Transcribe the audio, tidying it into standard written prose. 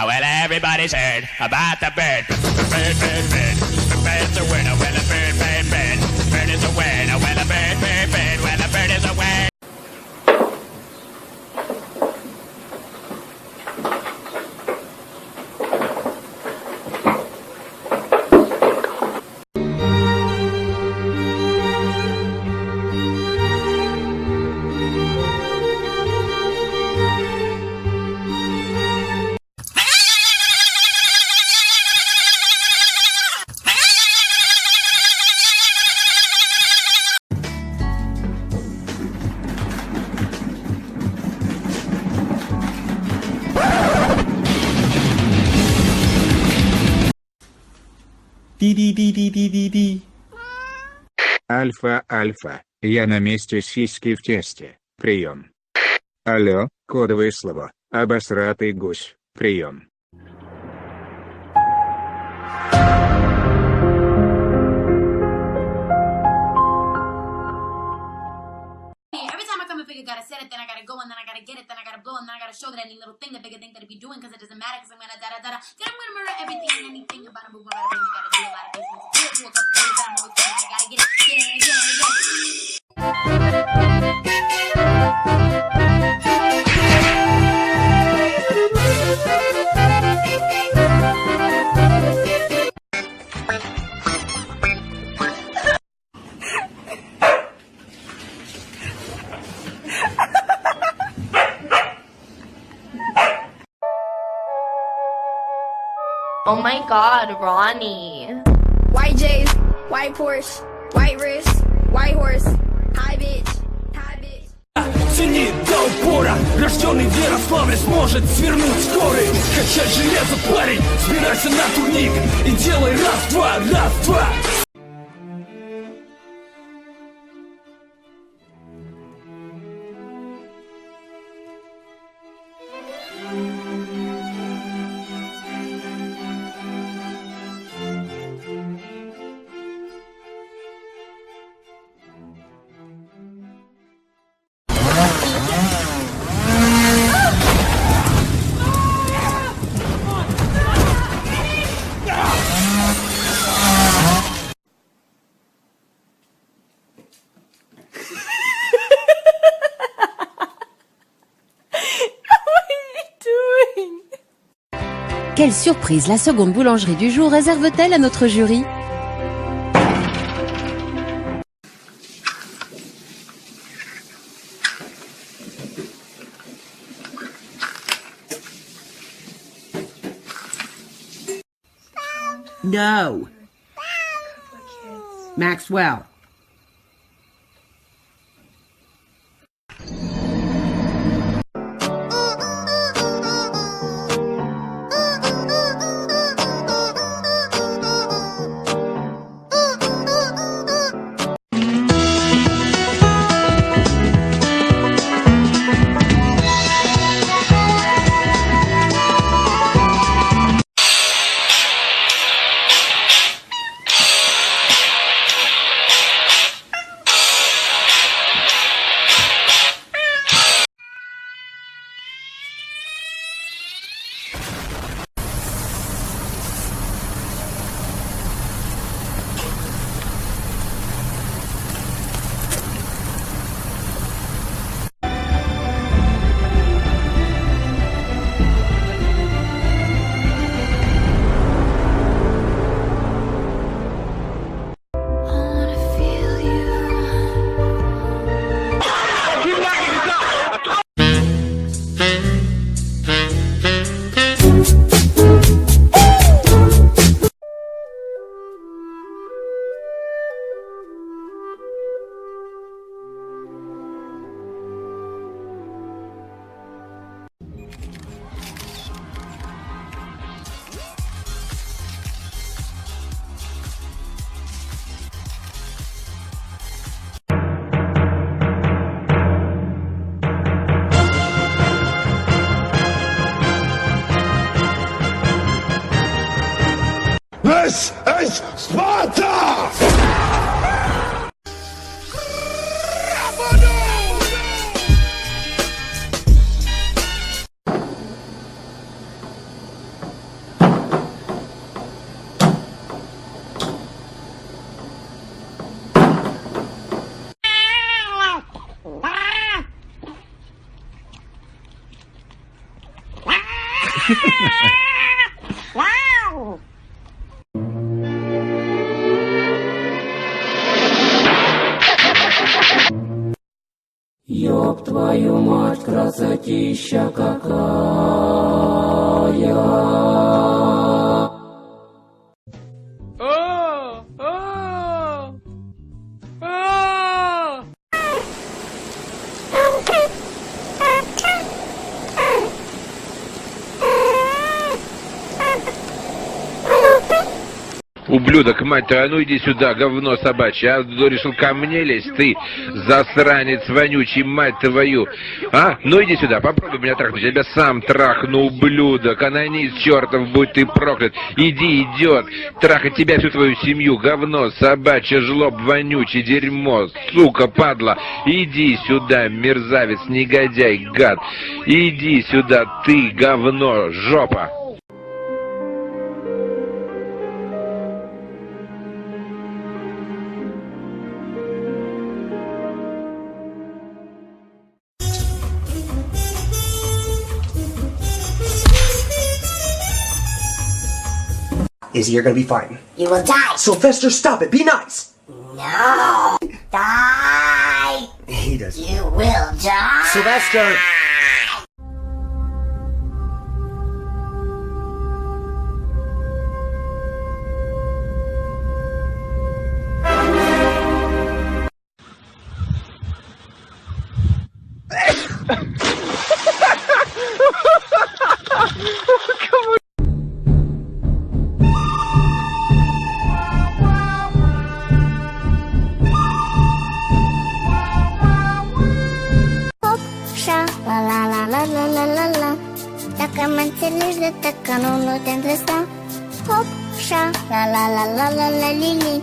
Ah, well, everybody's heard about the bird. Bird, bird, bird. The bird's a winner. Well, a bird, bird, bird. Bird is a winner. Well, a bird, bird, bird. Well, a bird is a winner. 滴滴滴滴滴滴滴。 Альфа, альфа, я на месте сиськи в тесте, прием. Алло, кодовое слово, обосратый гусь, прием. Every time I come and figure, gotta set it, then I gotta go, and then I gotta get it, then I gotta blow, and then I gotta show that any little thing that bigger thing that it be doing, cause it doesn't matter, cause I'm gonna da da da da. Then I'm gonna murder everything and anything about a move, about a thing, you gotta do a lot of things. Do it to a couple things that I'm always doing. I gotta get it, get it, get it, get it. Oh my god, Ronnie. White J's, white Porsche, white wrist, white horse. Hi bitch, hi bitch. Тяни до упора Рожденный в Ярославле сможет свернуть горы Качай железо, парень, собирайся на турник И делай раз-два, раз-два Quelle surprise la seconde boulangerie du jour réserve-t-elle à notre jury No. Maxwell. This is Sparta! Ёб твою мать, красотища какая! Ублюдок, мать твою, а ну иди сюда, говно собачье, а решил ко мне лезть, ты, засранец вонючий, мать твою, а? Ну иди сюда, попробуй меня трахнуть, я тебя сам трахну, ублюдок, анонист чертов, будь ты проклят, иди, идиот, трахать тебя всю твою семью, говно собачье, жлоб вонючий, дерьмо, сука, падла, иди сюда, мерзавец, негодяй, гад, иди сюда, ты, говно, жопа. Izzy, you're gonna be fine. You will die. Sylvester, stop it! Be nice! No. Die. He does. You will die. Sylvester! Hop, șa, la la la la la la la la Dacă mă înțelegi de dacă nu, nu te îndrăsta Hop, șa, la la la la la la li li.